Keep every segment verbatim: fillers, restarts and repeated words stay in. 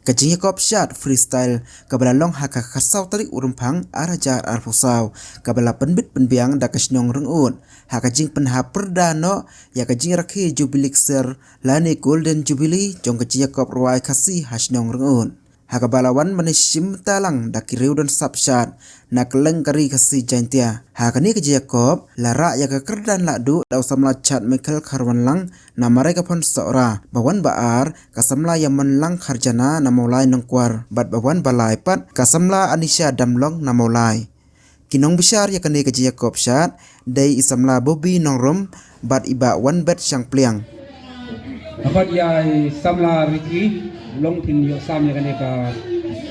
Ka jingïakop shad freestyle kaba la long ha ka khatsaw tarik u Rymphang ar hajar arphew saw, kaba la pynbit pynbiang da ka shnong Ryngut ha ka jingpynhap pyrda noh ïa ka jingrakhe Jubilee Ksar lane Golden Jubilee jong ka jingïakop rwai Khasi ha shnong Ryngut. Ha kaba la wan ban ïashim bynta lang da ki riew don sap shad na kylleng ka ri Khasi Jaintia. Ha kane ka jingïakop la rah ïa ka kyrdan lahduh da u samla Chad Michael Kharwanlang na Marikaphon Sohra, ba wan ba ar ka samla Ïamonlang Kharjana na Mawlai Nongkwar, bad ba wan ba lai pat ka samla Anisha Damlong na Mawlai. Ki nongbishar ïa kane ka jingïakop shad dei i samla Bobby Nongrum bad i bah Wanbet Shangpliang. Bad ïa i samla Ricky long phin ïoh sam ïa kane ka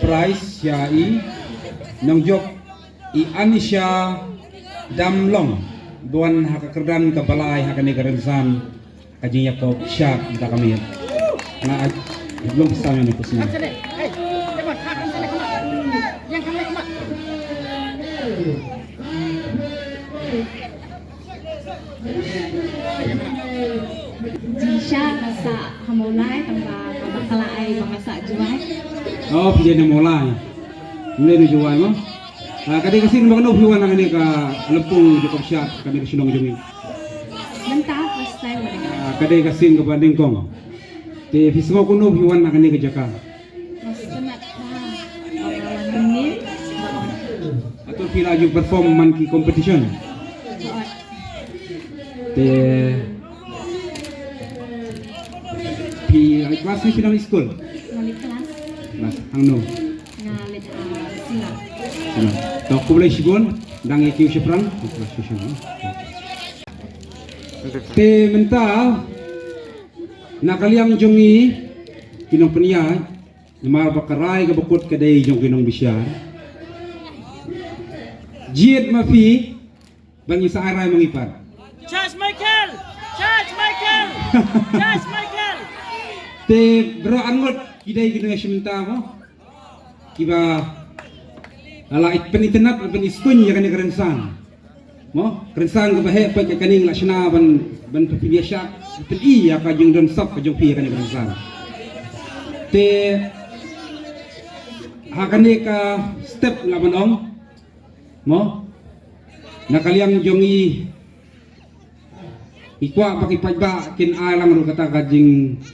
prize ïa i nongjop i Anisha Damlong, ba wan ha ka kyrdan kaba lai ha kane ka rynsan ka jingïakop shad da ka miet. Nga ai long pisa ne pisa. Jingshisha nga sah ha Mawlai tang ba nga ba kala ai ba nga sah Jowai. Oh, phi ïa na Mawlai. Mlei na Jowai mo. Ah, ka dei ka sien ba kano phi wan ha kane ka lympung jingïakop shad kane ka shnong jong ngi. Mynta first time. Ah, ka dei ka sien kaba nyngkong. Te phi sngew kumno phi wan ha kane ka jaka? Nga sngewtynnat bha. Nga wan mynnin. Hato phi la ju perform man ki competition? Te phi, ah, klas ne phi nang skul? Nga leit klas. Klas hangno? Nga leit, ah, Sina. Sina. To khublei shibun, dang ïa kiew shaphrang. Te mynta na ka liang jong ngi ki nongpynïaid, namar ba ka rai kaba kut ka dei jong ki nongbishar. Jied ma phi ba ngi sa ai rai ma ngi pat. Charge Michael! Charge Michael! Charge Michael! Te bro arngut ki dei ki nongïashim bynta mo. Kiba la la pyn-itynnad, pyn-iskun ïa kane ka rynsan. Mo, ka rynsan kaba heh pat ka kane la shna ban, ban pynïashad, pyn-i ïa ka jingdon sap ka jong phi ïa kane ka rynsan. Te ha kane ka step nga ban ong, mo, na ka liang jong ngi, ngi kwah ba ki paidbah kin ai lang ruh kata ka jingjubab.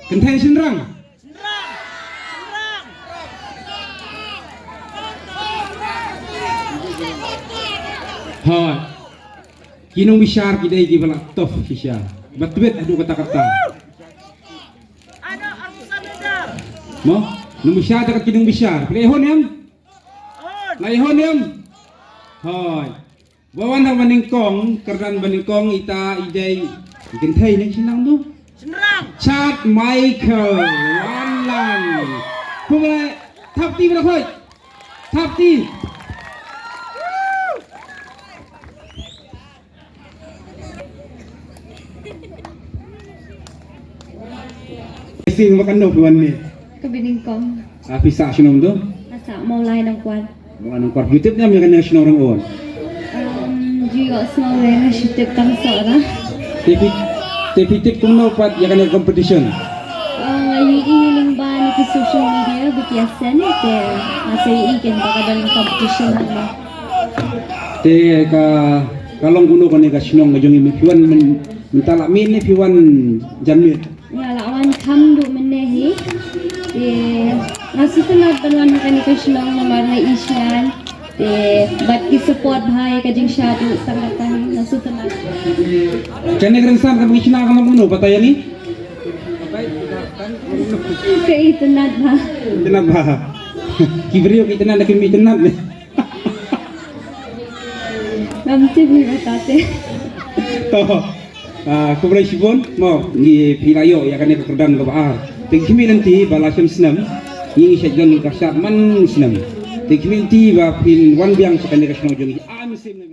Kynthei shynrang. Hooid. Ki nongbishar ki dei kiba la tough shisha. Ba twit haduh katta katta. Mo, nongbishar te kat ki nongbishar. Phi la ïohi ne em? La ïohi ne em? Hooid. Ba wan ha ba nyngkong, kyrdan ba nyngkong, ita i dei i kynthei ne, shi nang tu? Shynrang. Chad Michael Wanlang. Kumba, thap ti ba da khoi. Thap ti. Sien ba katno phi wan ne? Ka ba nyngkong. Ah, phi sah shnong tu? Nga sah Mawlai Nongkwar. Mawlai Nongkwar. Phi tip ne em ïa kane ka shnong Ryngut? Um, ju ïohsngew re, nga shu tip tang Sohra. Te phi, te phi tip kumno pat ïa kane ka competition? Ah, nga ïohi lyngba na ki social media ba ki ïasend, te nga sa ïohi kein ba ka don competition hangne. Te ka, ka long kumno kane ka shnong ka jong ngi, phi wan myn, mynta la miet ne phi wan jan miet? Nga la wan kham duh mynne hi. Te nga sngewtynnat ban wan ha kane ka shnong namar nga ïeit shisha. Te bad ki support bha ïa ka jingshad ruh tang katta hi, nga sngewtynnat. Kane ka rynsan kaba ngi shna ka long kumno, batai ïa ngi? Ka itynnat bha. Itynnat bha. Ki briew ki itynnat, da kim itynnat ne. Ngam tip hi ba tate. To. Ah, khublei shibun, mo, ngi phi la ïoh ïa kane ka kyrdan kaba ar. Te khmih lynti ba la shem snem, ngi ngi shait don ka shad man snem. Te khmih lynti ba phin wan biang sha kane ka shnong jong ngi. Ai mynsiem ne.